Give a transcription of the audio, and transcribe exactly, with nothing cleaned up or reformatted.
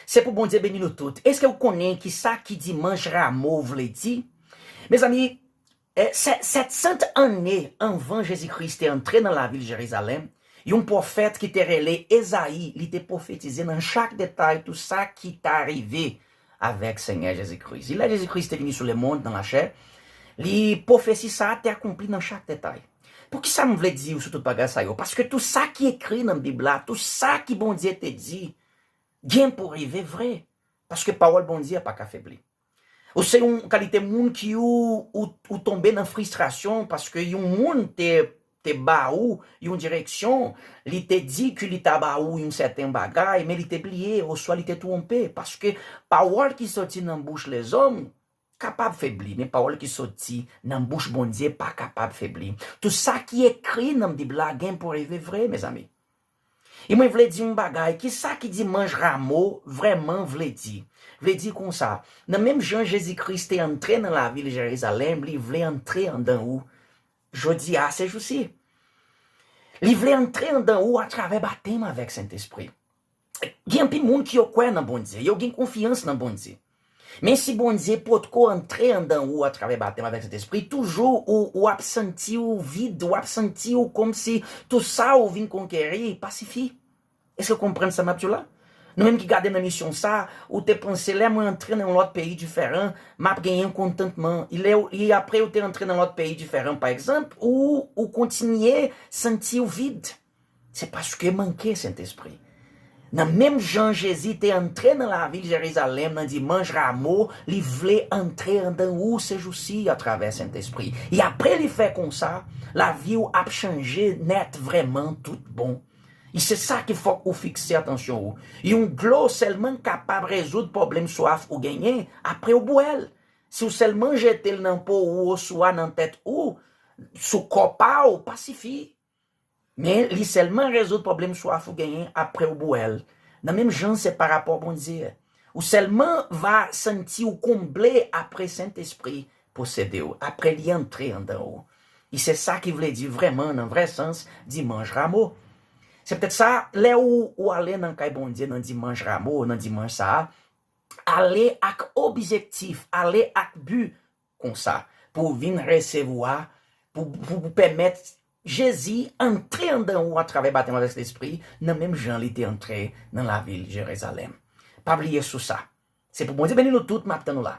Se pou Bondye beni nou tout. Èske w konnen ki sa ki Dimanch Ramo vle di? Mezanmi, eh, sè- sèt san ane anvan Jezi Kris te antre nan lavil Jerizalèm, yon pwofèt ki te rele Ezayi, li te pwofetize nan chak detay tou sa ki ta rive avèk Senyè Jezi Kris. Lè Jezi Kris te vini sou lemonn nan lachè, li pwofesi sa a te akonpli nan chak detay. Poukisa m vle di w sou tout bagay sa yo? Paske tou sa ki ekri nan Bib la, tou sa ki Bondye te di, gen pou rive vre. Paske pawòl Bondye a pa ka febli. Ou se yon kalite moun ki ou, ou, ou tonbe nan fristrasyon paske yon moun te, te ba ou yon direksyon, li te di ke li ta ba ou yon sèten bagay, men li te bliye, oswa li te twonpe, paske pawòl ki soti nan bouch lezòm kapab febli, men pawòl ki soti nan bouch Bondye pa kapab febli. Tou sa ki ekri nan Bib la gen pou rive vre, mezanmi. E mwen vle di yon bagay, ki sa ki Dimanch Ramo vrèman vle di? Vle di konsa, nan menm jan Jezi Kris te antre nan lavil Jerizalèm, li vle antre andan ou jodi a, se jousi. Li vle antre andan ou atravè batèm avèk Sentespri. Gen anpil moun ki yo kwè nan Bondye, yo gen konfyans nan Bondye. Men si Bondye potko antre andan ou atravè batèm avèk Sentespri, toujou ou, ou ap santi w vid, ou ap santi w kòmsi tou sa ou vin konkeri pa sifi. Èske w konprann sa m ap di w la? Nou menm ki gade nan emisyon sa, ou te panse lè mwen antre nan yon lòt peyi diferan, m ap genyen kontantman. E lè w- e apre ou te antre nan lòt peyi diferan, pa egzanp, ou, ou kontinye santi w vid. Se paske manke Sentespri. Nan menm jan Jezi te antre nan lavil Jerizalèm nan Dimanch Ramo, li vle antre andan ou sejousi atravè Sentespri. E apre li fè konsa, lavi w ap chanje nèt vrèman tout bon. E se sa ki fòk ou fikse atansyon ou. Yon dlo sèlman kapab rezoud pwoblèm swaf ou genyen apre w bwè l. Si w sèlman jete l nan po ou oswa nan tèt ou, sou kò pa w, pa sifi. Men li sèlman rezoud pwoblèm swaf ou genyen apre w bwè l. Nan menm jan se pa rapò Bondye. Ou sèlman va santi w konble apre Sentespri posede w, apre li antre andan ou. E se sa ki vle di vrèman, nan vrè sans, Dimanch Ramo. Se petèt sa, lè ou, ou ale nan kay Bondye nan Dimanch Ramo, nan dimanch sa a, ale ak objektif, ale ak bi konsa, pou w vin resevwa, pou, pou, pou pèmèt Jezi antre andan ou atravè batèm avèk Lespri, nan menm jan li te antre nan lavil Jerizalèm. Pa bliye sou sa. Se pou Bondye beni nou tout, m ap tann ou la.